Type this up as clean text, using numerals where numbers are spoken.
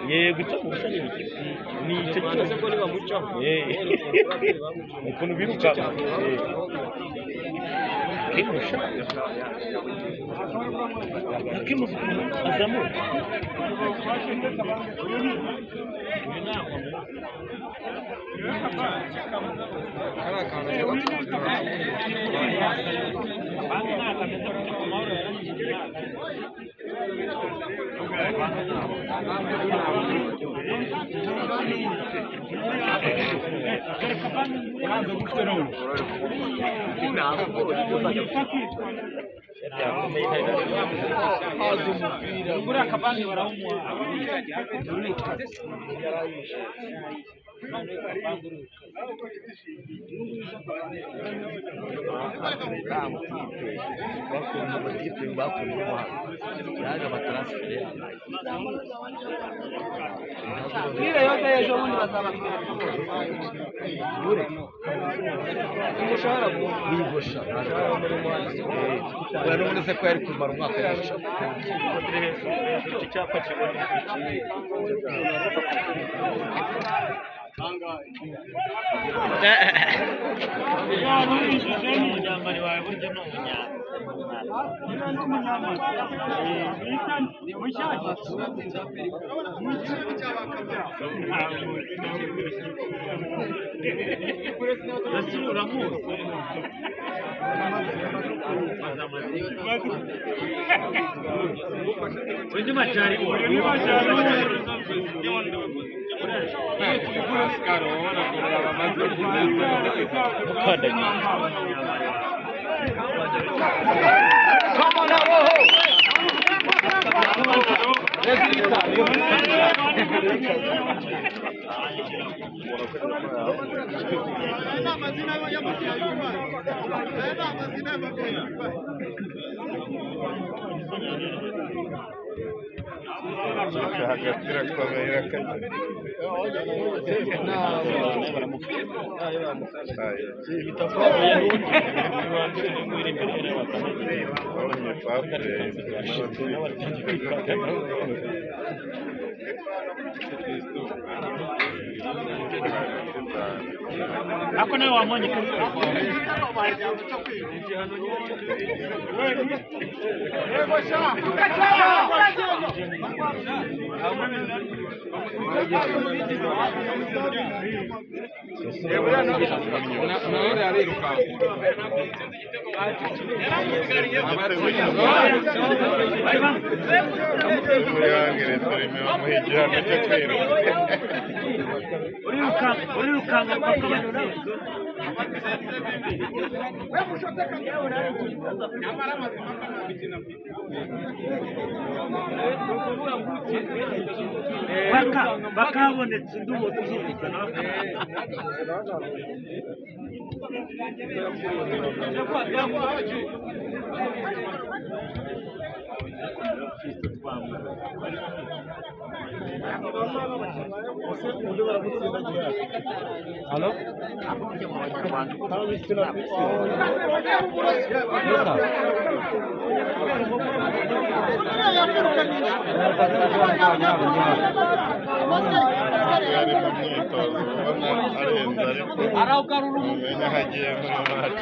Yego, icyo murusha ni iki? Ni icyo cyose. Ukuntu biruka kimurusha, kimurusha ukuntu azamuka. Bakunda amatipe, bakunda umuhanzi yaje amataransiferi. Niyo ejo bundi bazabatwara umushahara. Wigosha uriya n'ubundi se ko yari kumara umwaka yica iki cyapa kibona. Umunyambari wawe burya ni umunyambari, uramuzi. Undi majari, undi majari. Hagati irakomeye irakajya. Babonye papure. Ako nawe wamubonye. Muri wangereza bamuha igihano cyo kwiruka. Urirukanka paka batsinze. Baka bakabonetse undi ubutsinze nawe. Yari mu myitozo ubona arenze, ariko umenya aho agiye muri match.